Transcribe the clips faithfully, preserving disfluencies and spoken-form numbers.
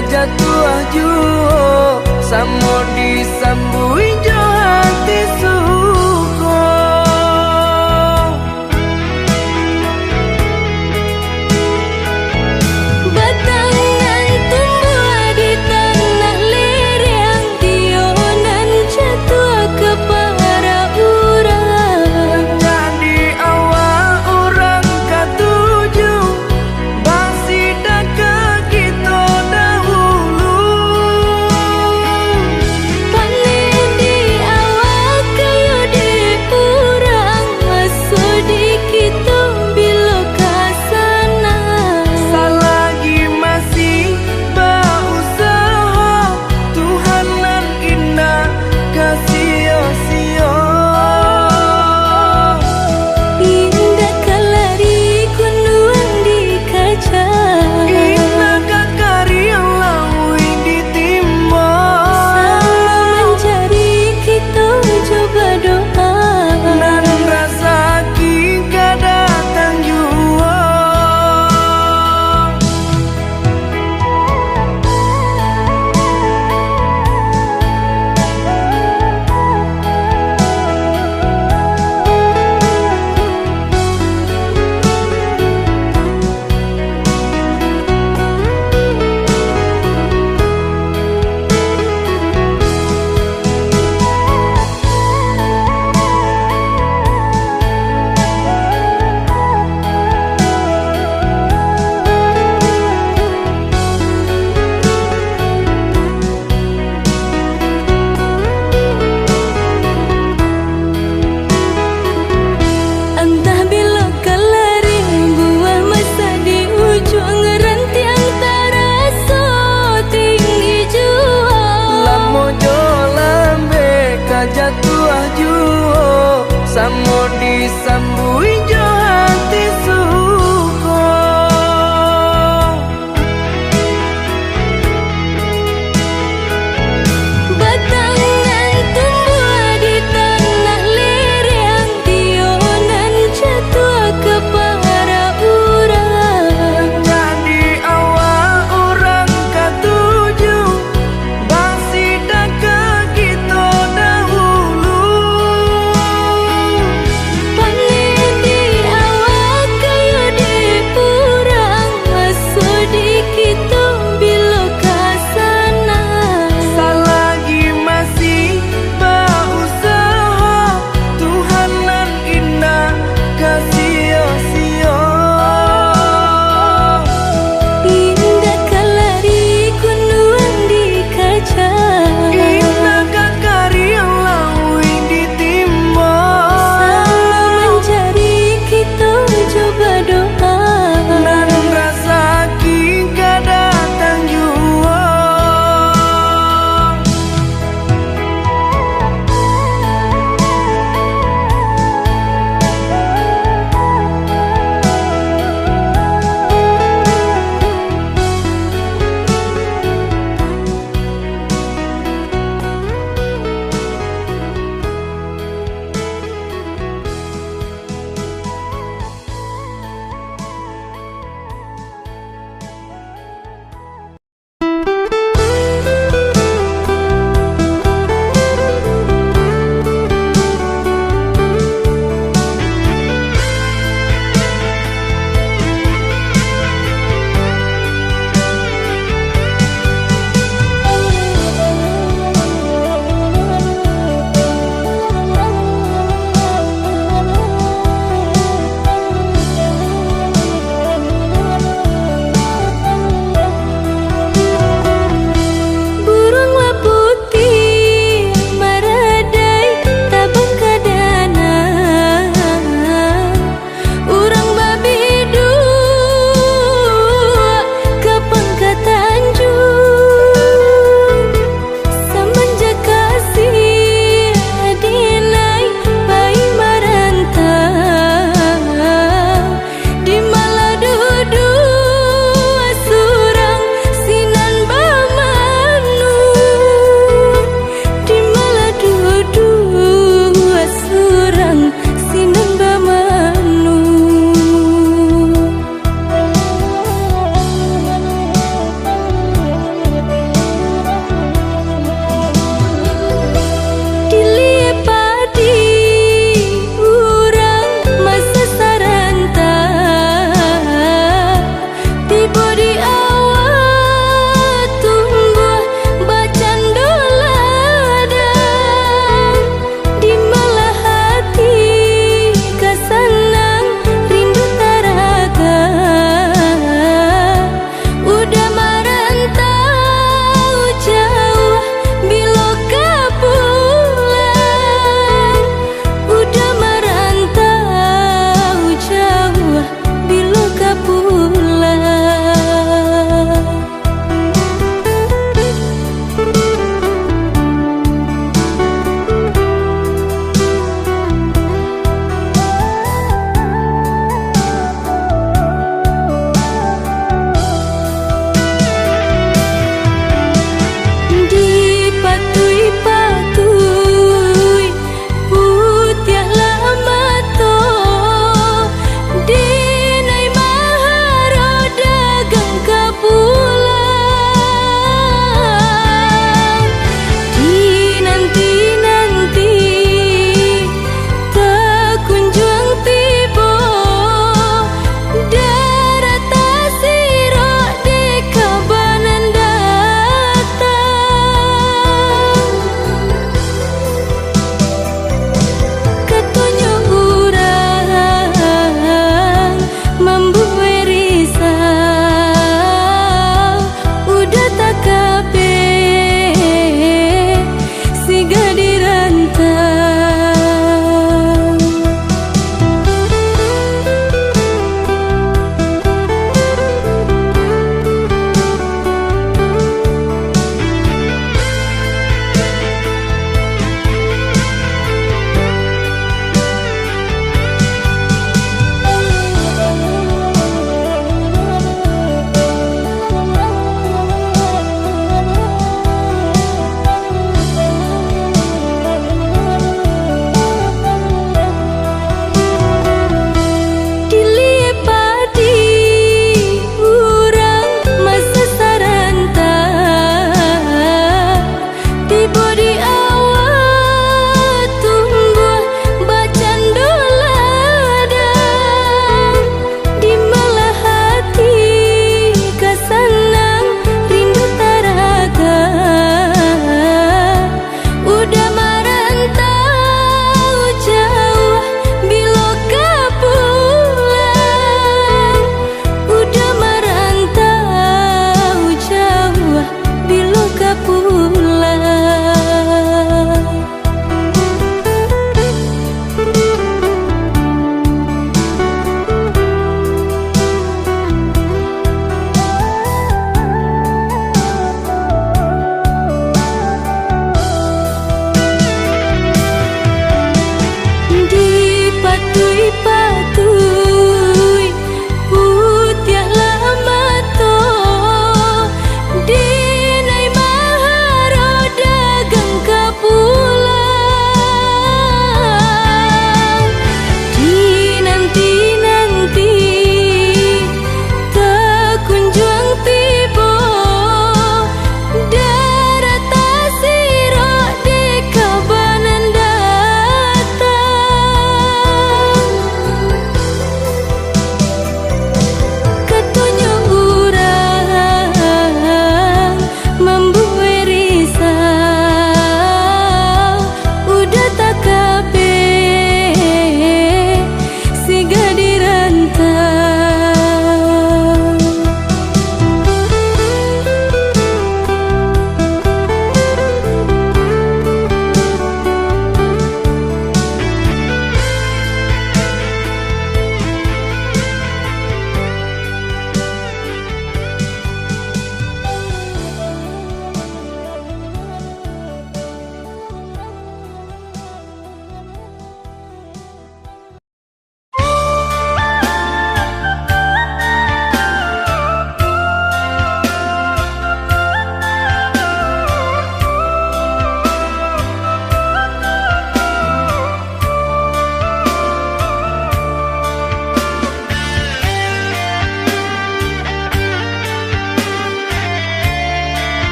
Jatuah juo, samo disambuik jo hati suko. Batang nan tumbuah di tanah lereng, iyo nan jatuah ka parak urang. Jadi awak urang katuju, basidakah kito dahulu. Paneh di awak, kayo di urang, maso di kito bilo ka sana. Salagi masih bausaho, Tuhan nan indak ka sio-sio. Indak ka lari kunduang dikaja, indak ka kariang lauik ditimbo. Samo mancari kito jo badoa, nan rasaki ka datang juo. Antah bilo ka lari, buah masak di ujuang, rantiang taraso tinggi juo. Lamo jo lambek ka jatuah juo, samo disambuik jo hati suko. Batang nan tumbuah di tanah lereng, iyo nan jatuah ka parak urang. Jadi awak urang katuju, basidakah kito dahulu. Paneh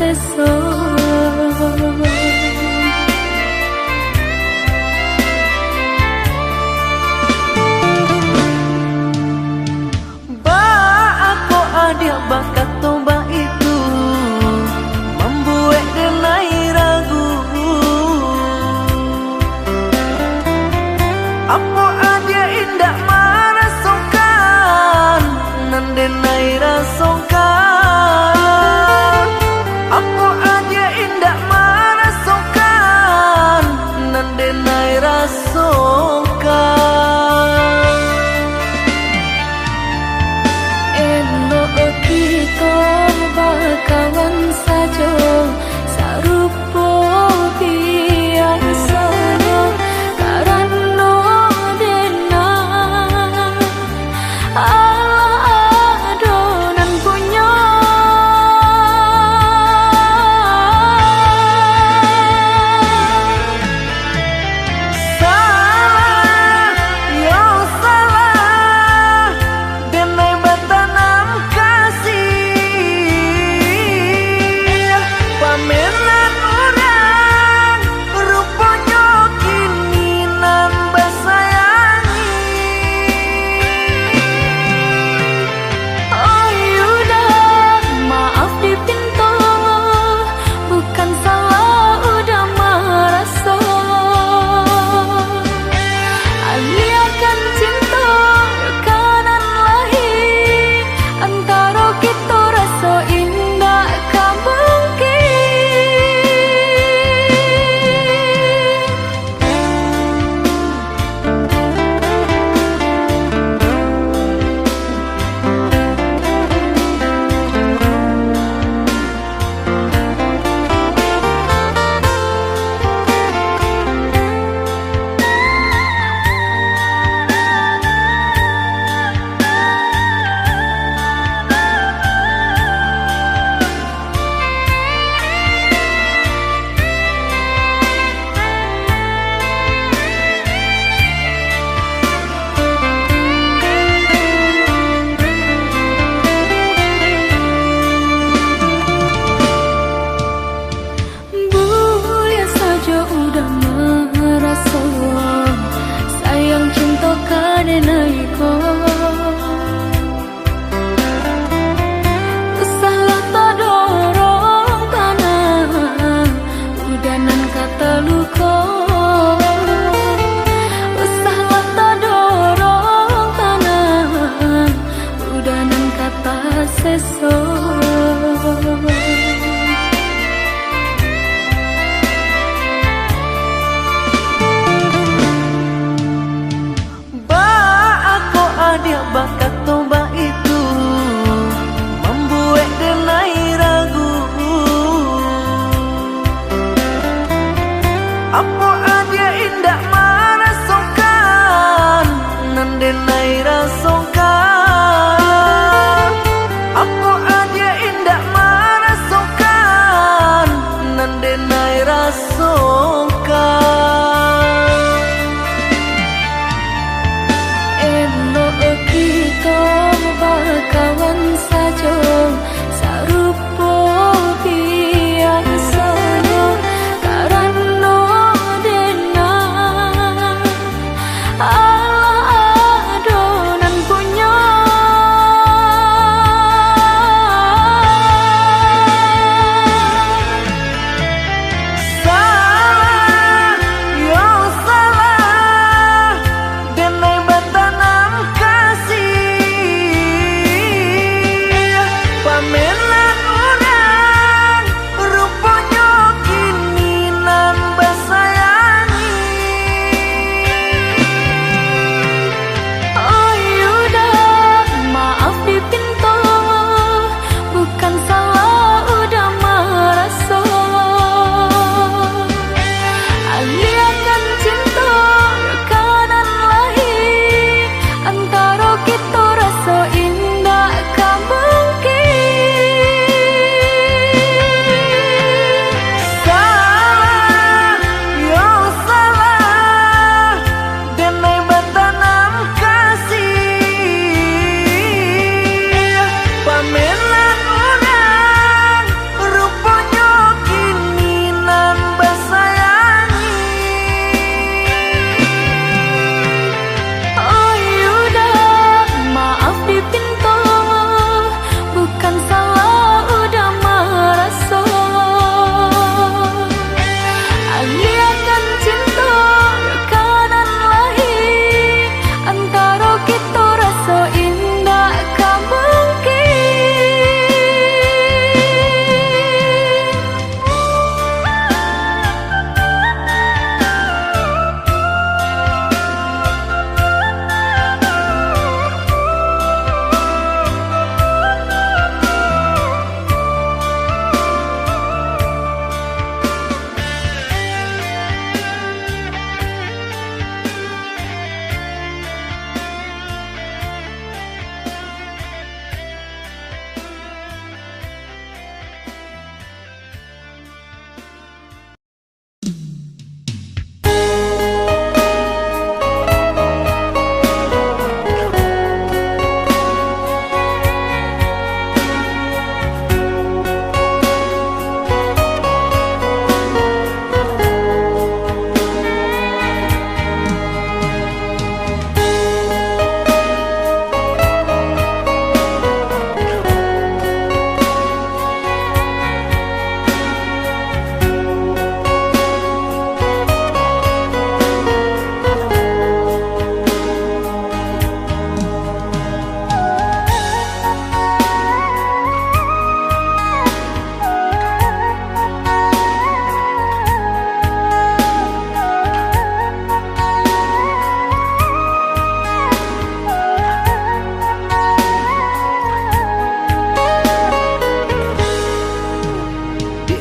Esok. Baa kok adiak bakato baitu, mambuek denai ragu. Apo adiak indak marasokan nan denai rasokan? Apo adiak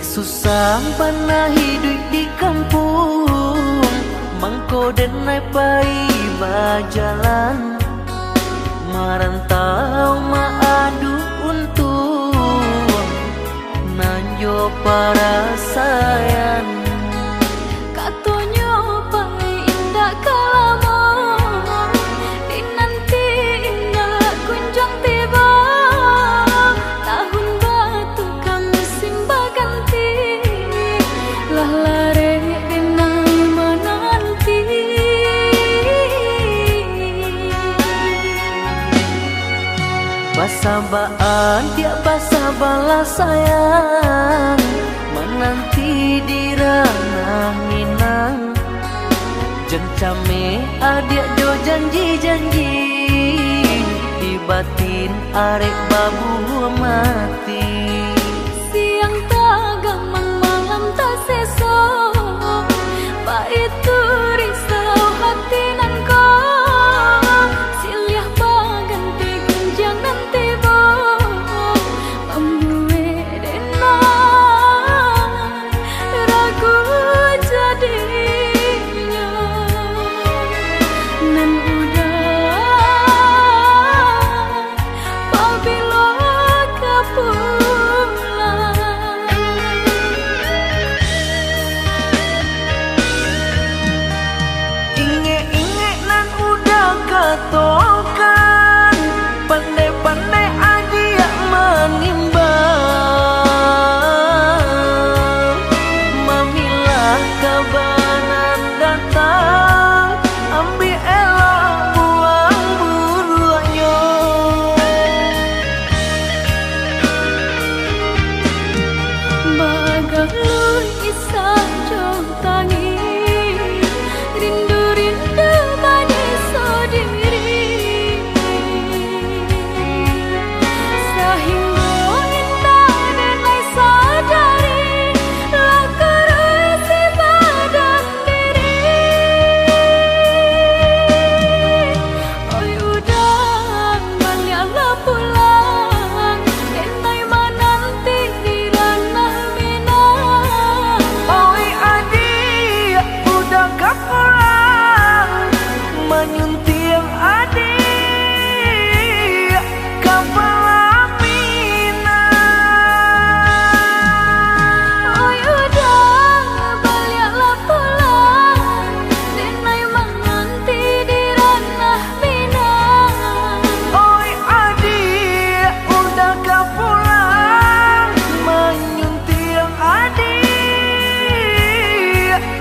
Susah bana hiduik di kampuang, mangko denai pai bajalan, marantau maadu untuang, nan jo parasaian. Katonyo pai indak ka lamo, dinanti indak kunjuang tibo. Tahun batukang musim baganti, lah larek denai mananti. Basabaan diak basabalah sayang, mananti di ranah Minang. Jan cameh adiak jo janji-janji, di batin arek babuah mati. Siang tagamang malam taseso, baitu risau hati nan ko. Siliah baganti gunjiang nan tibo, mambuek denai ragu jadinyo. Nan udah pabilo ka pulang. Ingek-ingek nan udah katokan, pandai-pandai adiak manimbang, mamilah kabanan datang, ambiak elok buang buruaknyo. Bagalun isah jo tangih, rindu-rindu manyiso diri. Sahinggo indak denai sadari, lah kurus badan diri. Oi udah, baliaklah pulang, denai mananti di ranah Minang. Oi adiak, udah ka pulang, manyuntiang adiak ka palaminan. Oi udah, baliaklah pulang, denai mananti di ranah Minang. Oi adiak, udah ka pulang, manyuntiang adiak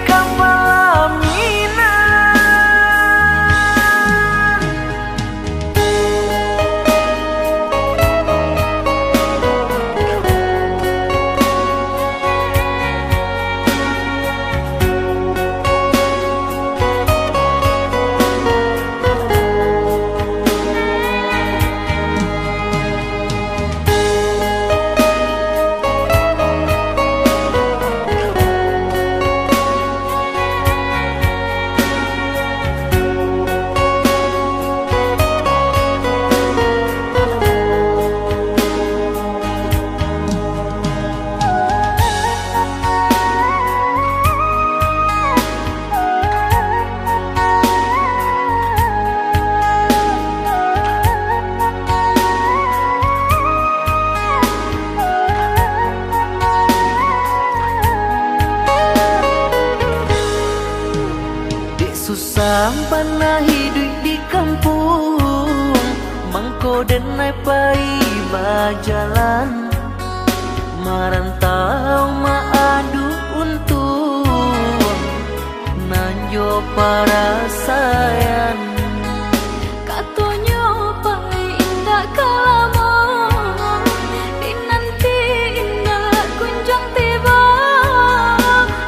ka palaminan. Dek susah bana hiduik di kampuang, mangko denai pai bajalan, marantau maadu untuang, nan jo parasaian. Katonyo pai indak ka lamo, dinanti indak kunjuang tibo.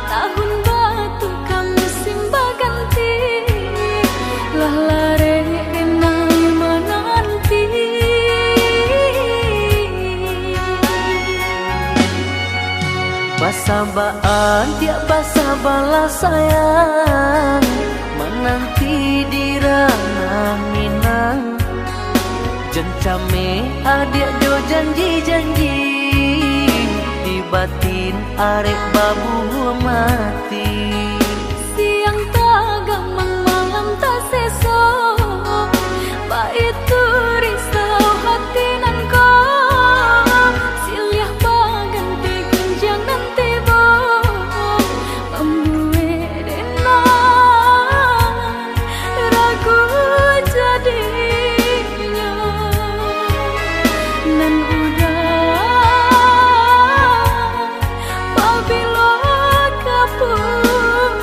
Tahun batukang musim baganti, lah larek denai mananti. Basabaan diak basabalah sayang, mananti di ranah Minang. Jan cameh adiak jo janji-janji, di Batin arek babuah mati. Siang tagamang, malam taseso, baitu risau hati nan ko. Silih baganti gunjiang nan tibo, mambuek denai ragu jadinyo. Nan udah pabilo ka pulang.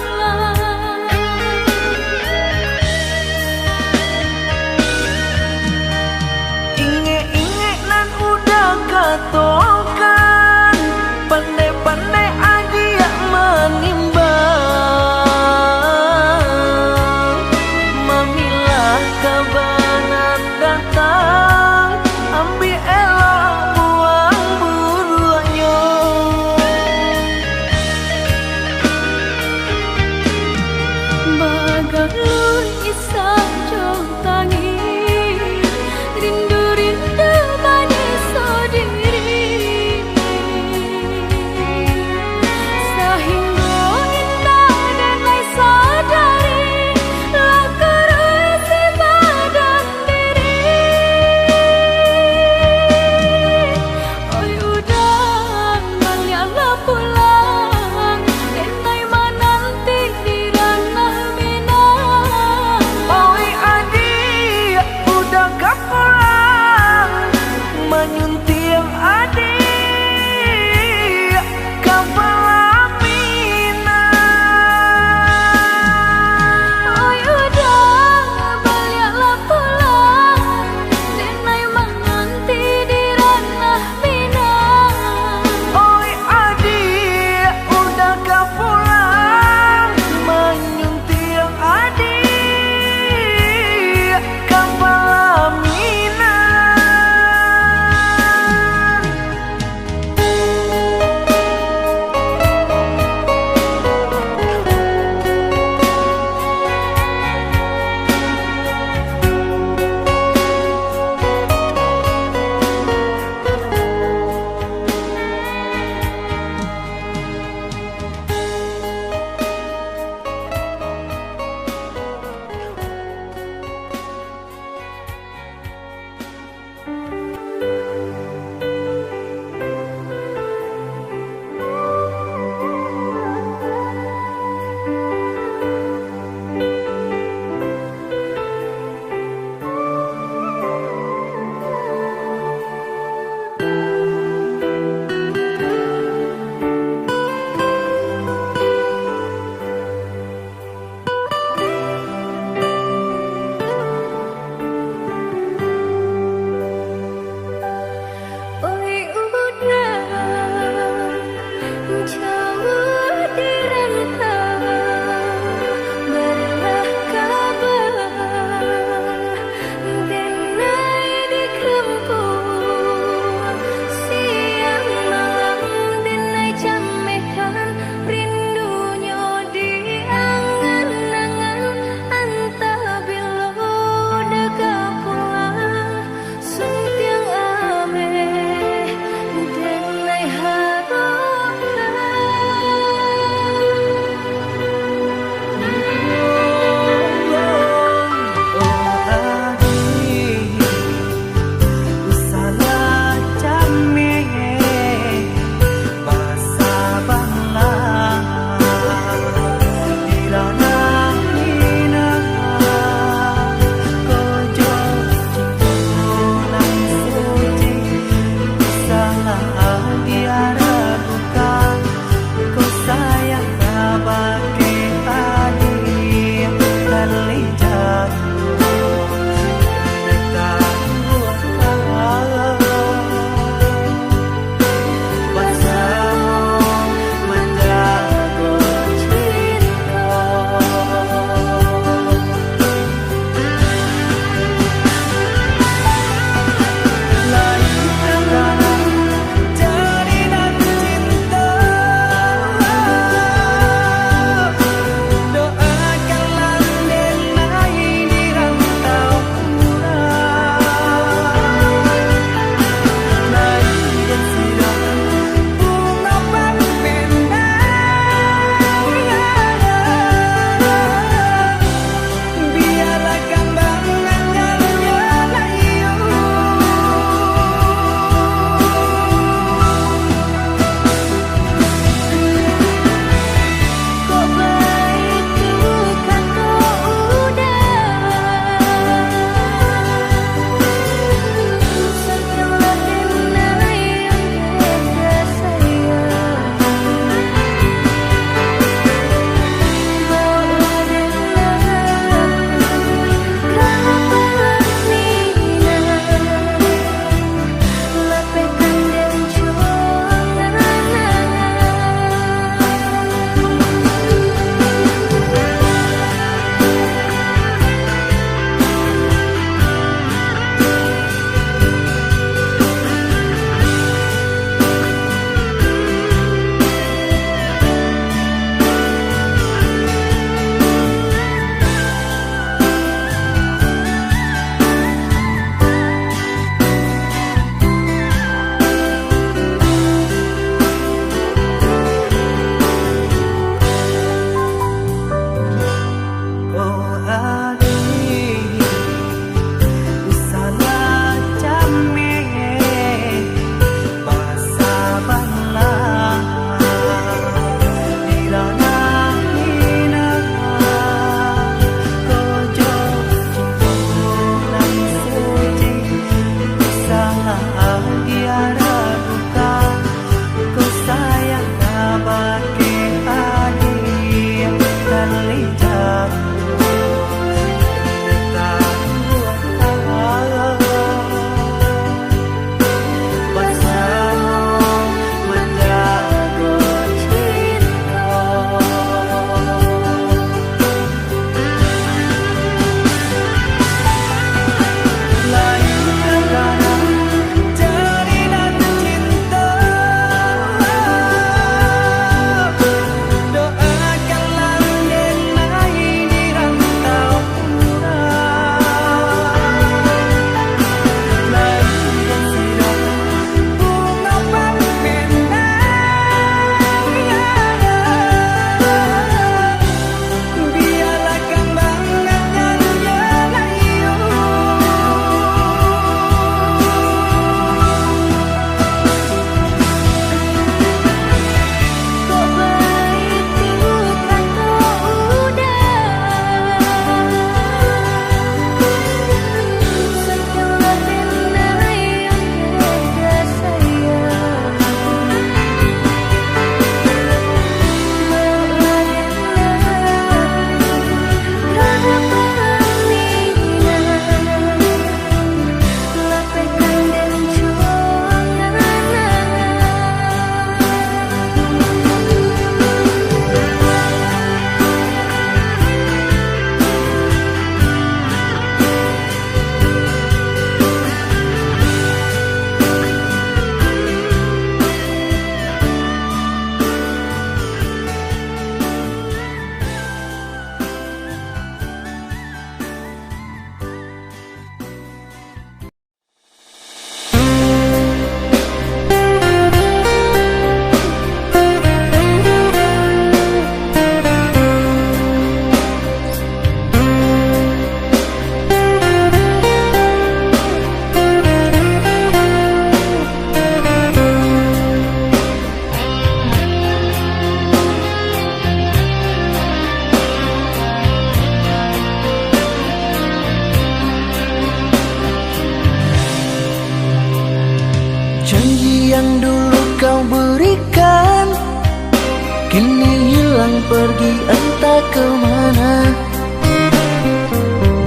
pergi entah ke mana.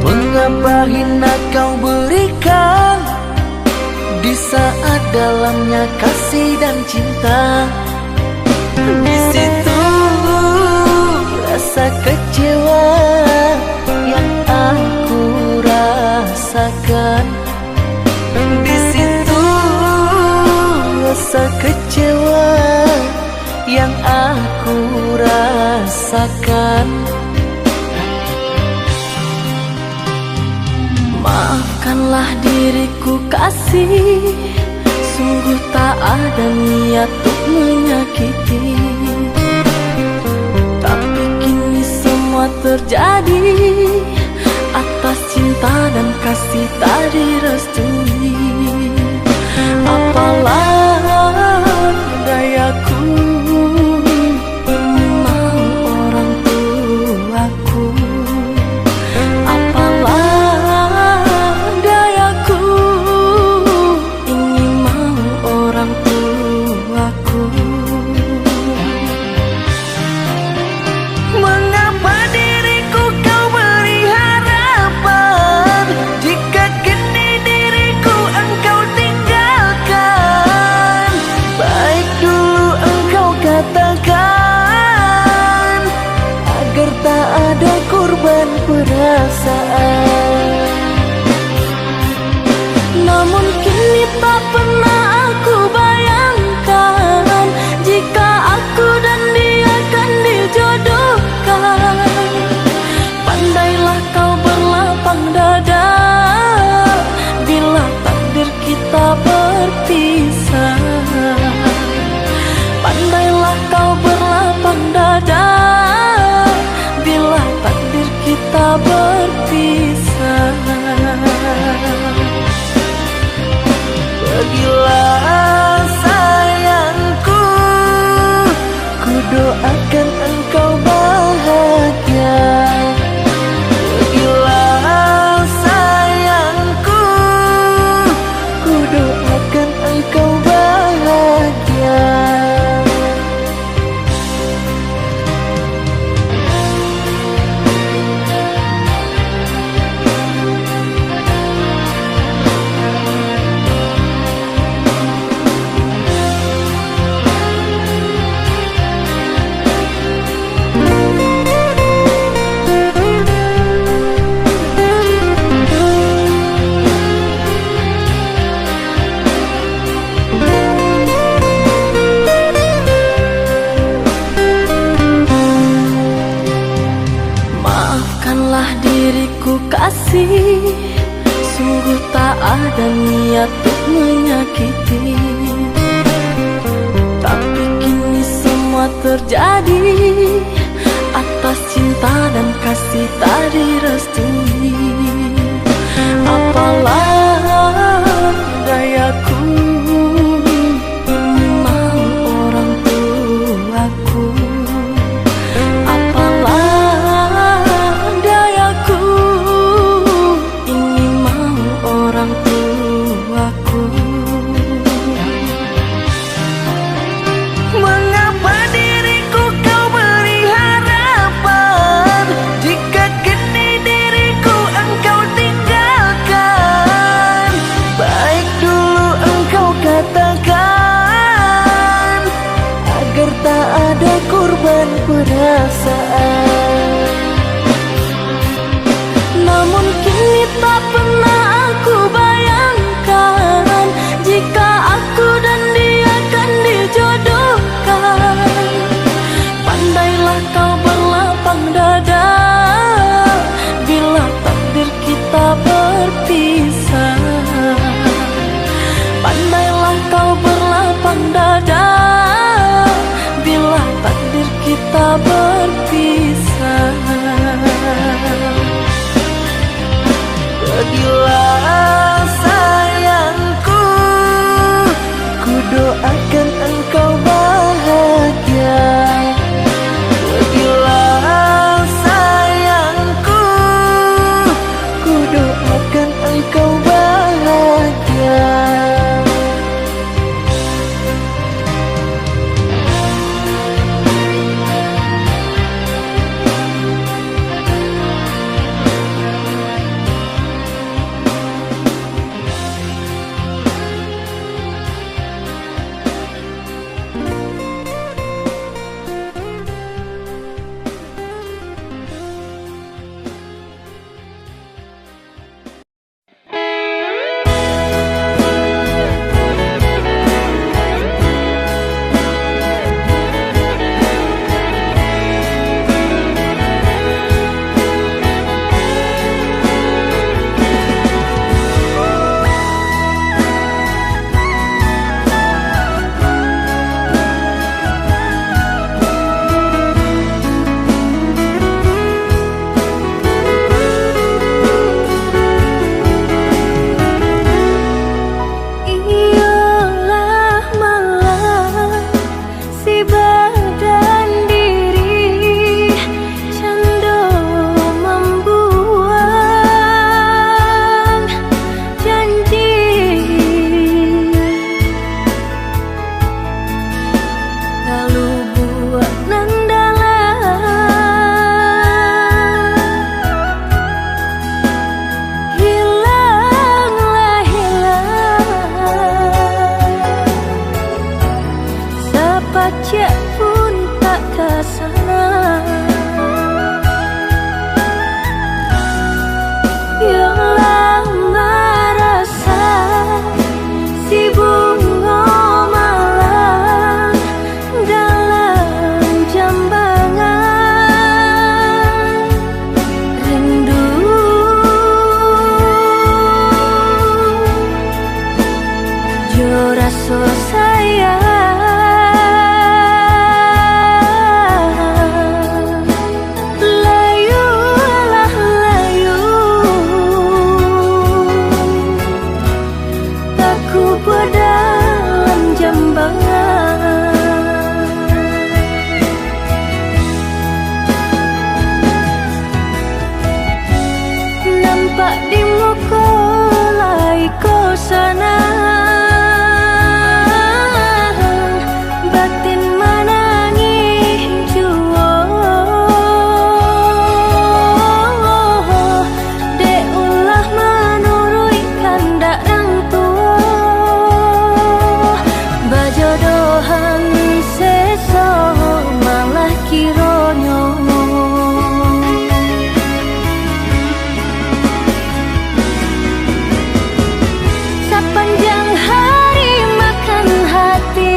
Mengapa hina kau berikan di saat dalamnya kasih dan cinta? Di situ rasa kecewa yang aku rasakan. Di situ rasa kecewa yang aku rasakan. Maafkanlah diriku, kasih, sungguh tak ada niat untuk menyakiti. Tapi kini semua terjadi atas cinta dan kasih tak direstui. Apalah dayaku, ini mau orang tuaku. Apalah dayaku, ini mau orang tuaku. Mengapa diriku kau beri harapan, jika kini diriku engkau tinggalkan? Baik dulu engkau katakan, agar tak ada korban perasaan. Namun kini tak pernah aku bayangkan, jika aku dan dia kan dijodohkan. Pandailah kau berlapang dada, bila takdir kita berpisah. Pandailah kau berlapang dada, bila takdir kita berpisah. Pergilah sayangku, ku doakan engkau bahagia. Pergilah sayangku, ku doakan engkau bahagia. Maafkanlah diriku, kasih, sungguh tak ada niat untuk menyakiti. Tapi kini semua terjadi atas cinta dan kasih tak direstui. Apalah dayaku, ini mau orang tuaku. Apalah dayaku, ini mau orang tuaku. Mengapa diriku kau beri harapan, jika kini diriku engkau tinggalkan? Baik dulu engkau katakan, agar tak ada korban perasaan. Namun kini tak pernah aku bayangkan, jika aku dan dia kan dijodohkan. Pandailah kau berlapang dada, bila takdir kita berpisah. Pandailah kau berlapang dada, bila takdir kita berpisah. Pergilah sayangku, ku doakan engkau bahagia. Pergilah sayangku, ku doakan engkau bahagia. ka sana. Yang lah marasa si bungo malang dalam jambangan rindu jo raso sayang. Layulah layu, takubua dalam jambangan. Nampak di muko lai ko sanang, batin manangih juo. Dek ulah manuruik kandak rang tuo, bajodohan seso malah kironyo. Sapanjang hari makan hati,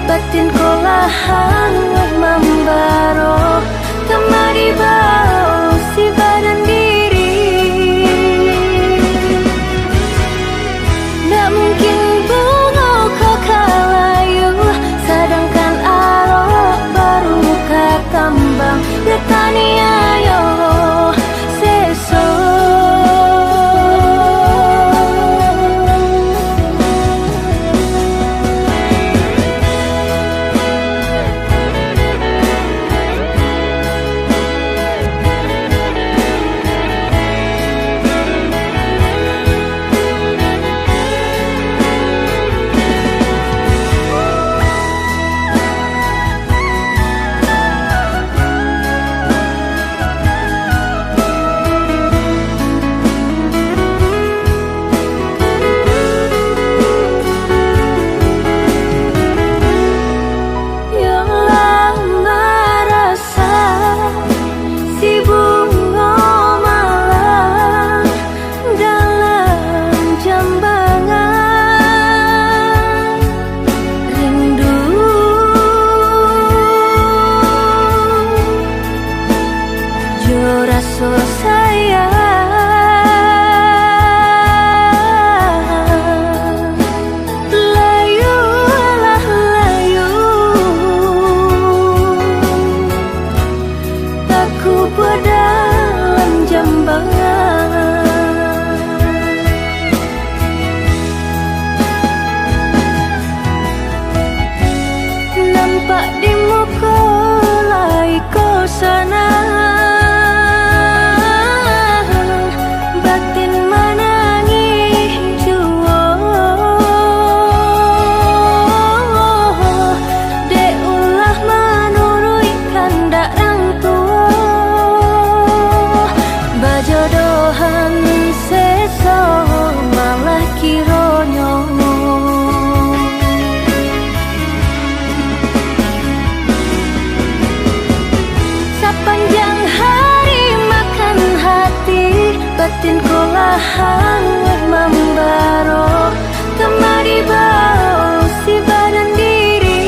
batin ko lah hanguih mambaro, kamari bao si badan diri. Ndak mungkin bungo ko ka layu, sadangkan arok baru ka kambang, ditaniayo seso. Yang lah marasa si bungo malang dalam jambangan rindu jo raso sayang. Layulah layu, takubua dalam jambangan. Nampak di muko lai ko sanang, batin manangih juo. Dek ulah manuruik kandak rang tuo, bajodohan seso malah kironyo. Sapanjang hari makan hati, batin ko lah hanguih mambaro, kamari bao si badan diri.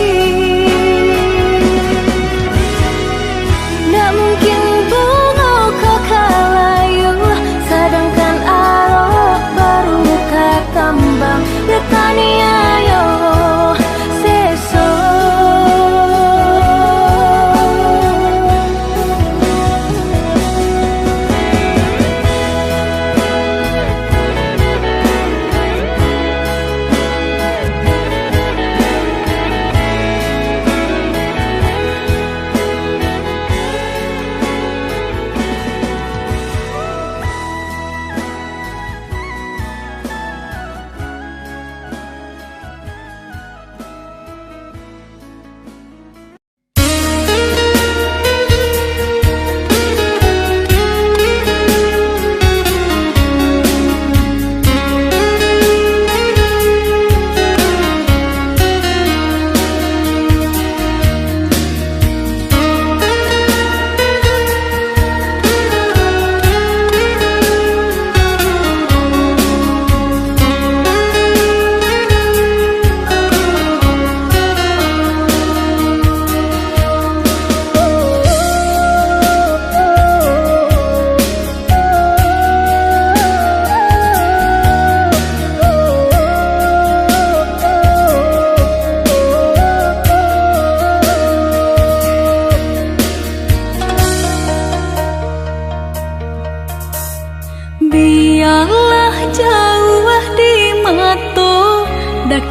Ndak mungkin bungo ko ka layu, sadangkan arok baru ka kambang, ditaniayo seso.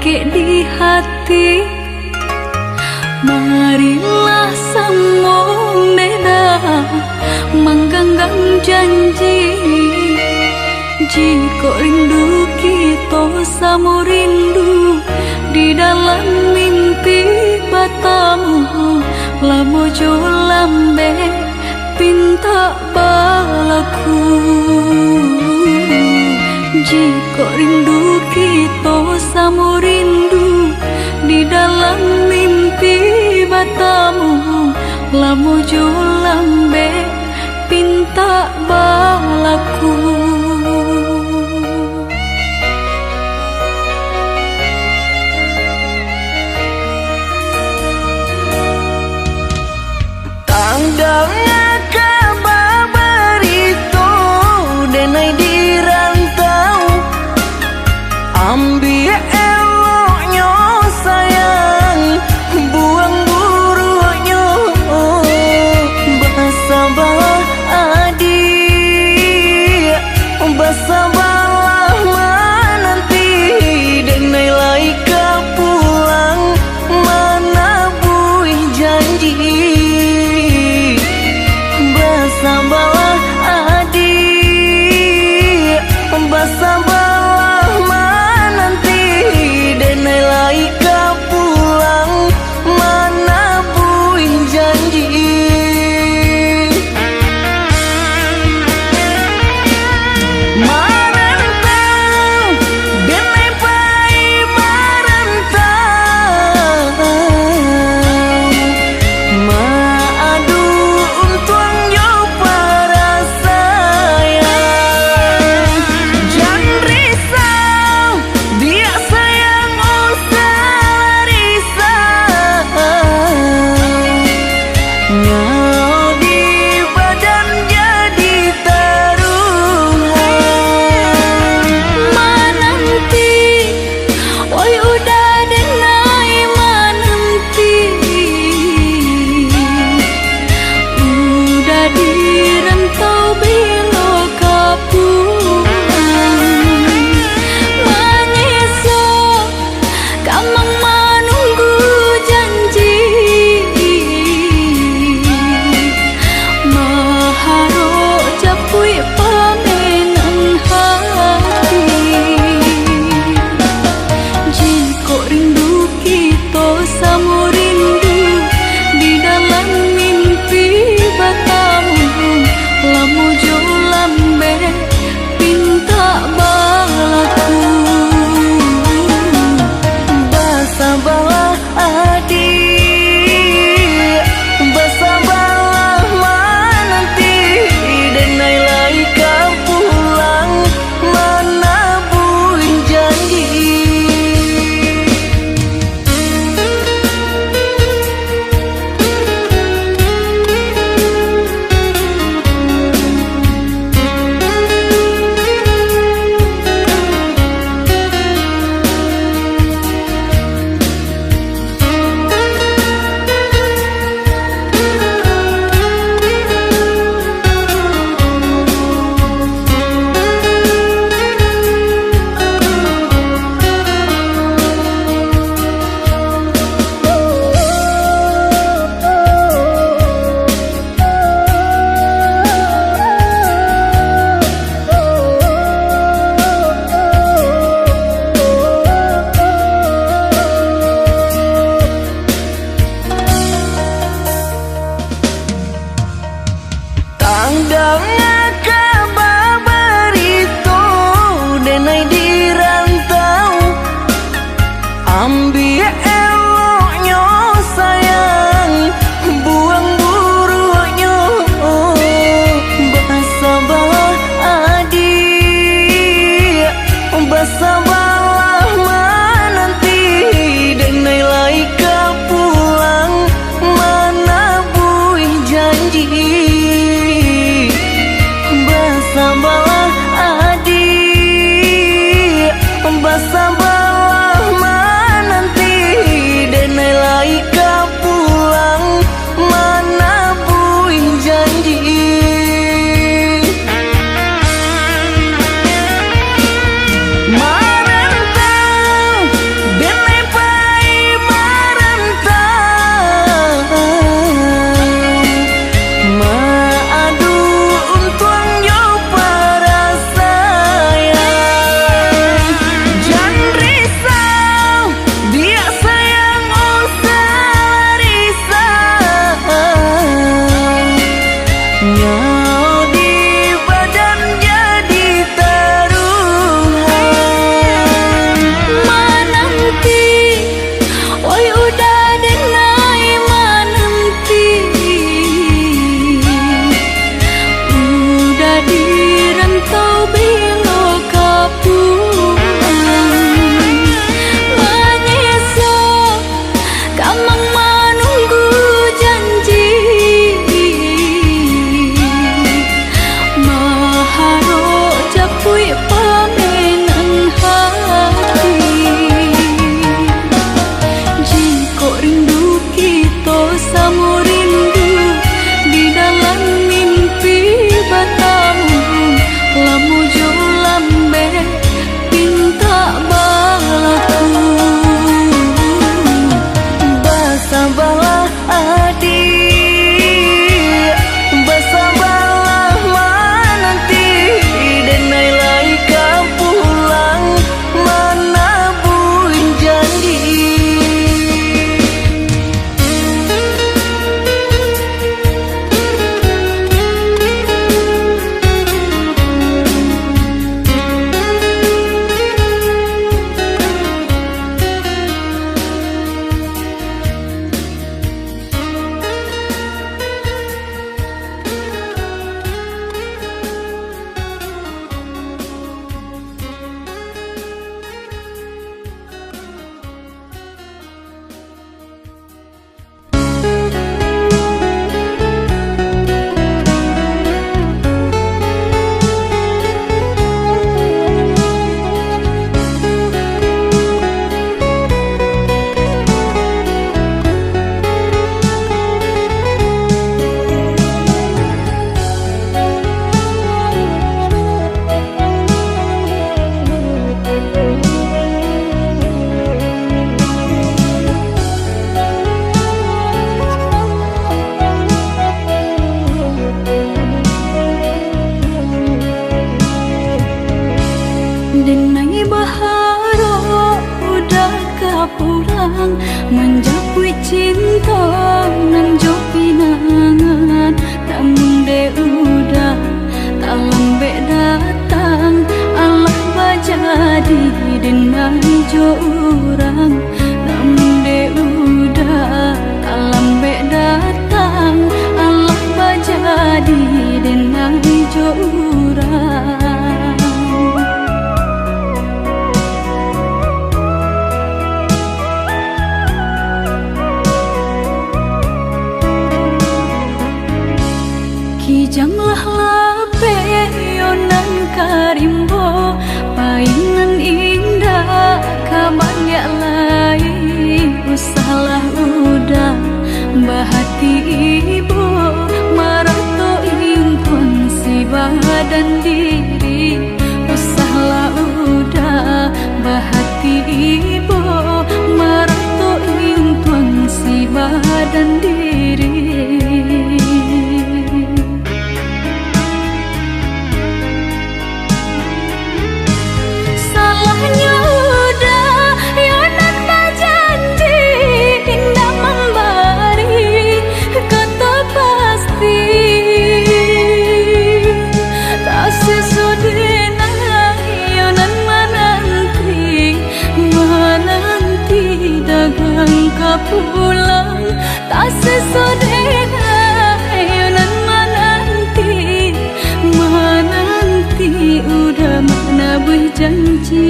Kek di hati, marilah samo meda mangganggam janji. Jikok rindu kito samo rindu di dalam mimpi batamu, lamo jo lambek pintak balaku. Jikok rindu kito samo rindu di dalam mimpi batamu, lamo jo lambek pintak balaku. Tandang kaba barito, denai di rantau. Ambiak eloknyo sayang, buang buruaknyo, basabalah adiak. Janlah lapeh yo nan ka rimbo, pai nan indak ka baliak lai. Usahlah uda bahati ibo, marato intuan si badan diri. Usahlah uda bahati ibo, marato intuan si badan diri. Salahnyo uda yo nan bajanji, indak mambari kato pasti. Tasusuah dek nan yo nan mananti, mananti dagang ka pulang. Tasusuah dek nan yo nan mananti, mananti uda manabuih janji.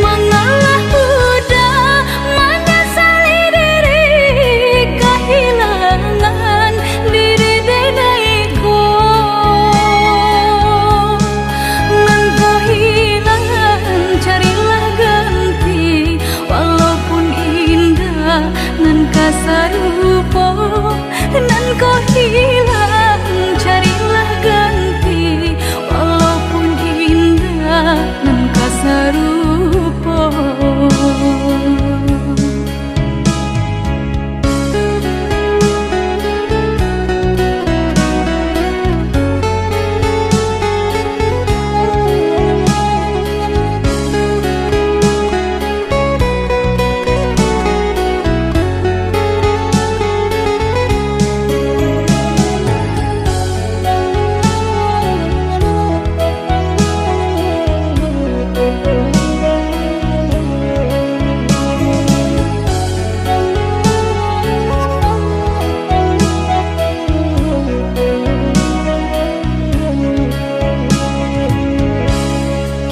Mangalah uda manyasali diri, kahilangan diri denai ko. Nan ko hilang, carilah ganti, walaupun indak nan ka sarupo. Nan ko hilang, carilah ganti, walaupun indak nan ka sarupo.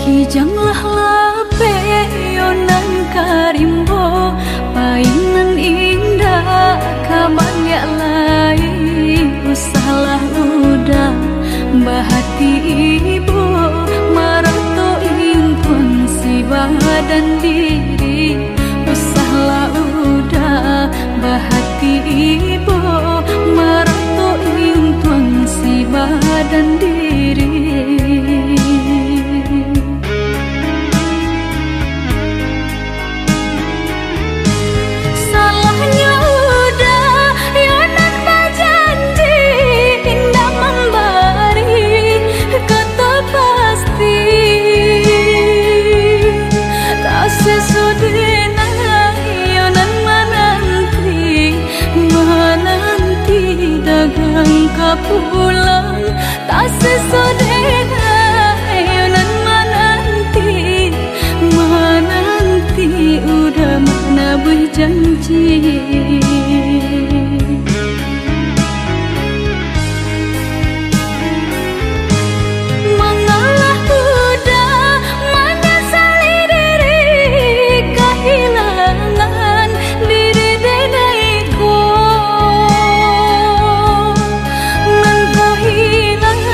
Kijanglah lapeh yo nan ka rimbo, pai nan indak ka baliak lai. Usahlah uda bahati ibo, marato intuan si badan diri. Usahlah uda bahati ibo, marato intuan si badan diri. Salahnyo uda yo nan bajanji, indak mambari kato pasti. Tasusuah dek nan yo nan mananti, mananti dagang ka pulang. Tasusuah dek nan yo nan mananti, mananti uda manabuih janji. Mangalah uda manyasali diri, kahilangan diri denai ko. Nan ko hilang,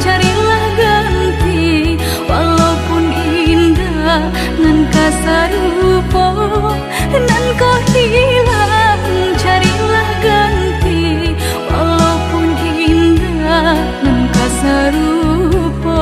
carilah ganti, walaupun indak nan ka sarupo. Nan ko hilang, carilah ganti, walaupun indak nan ka sarupo.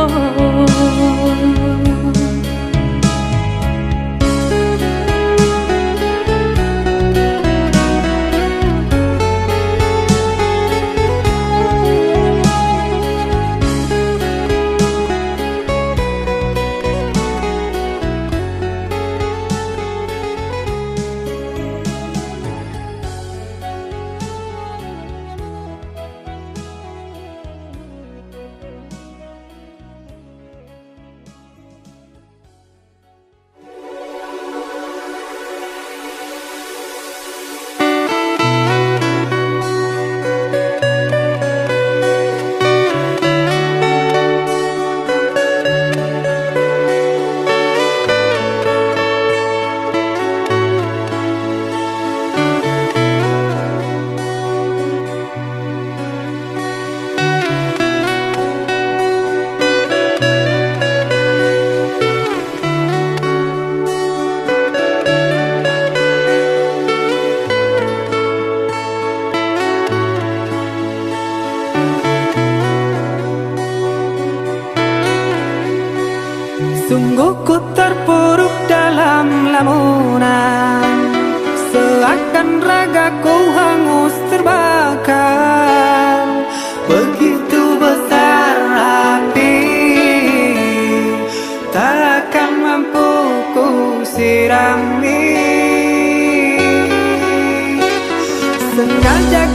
Seakan ragaku hangus terbakar, begitu besar api, takkan mampu ku sirami. Sengaja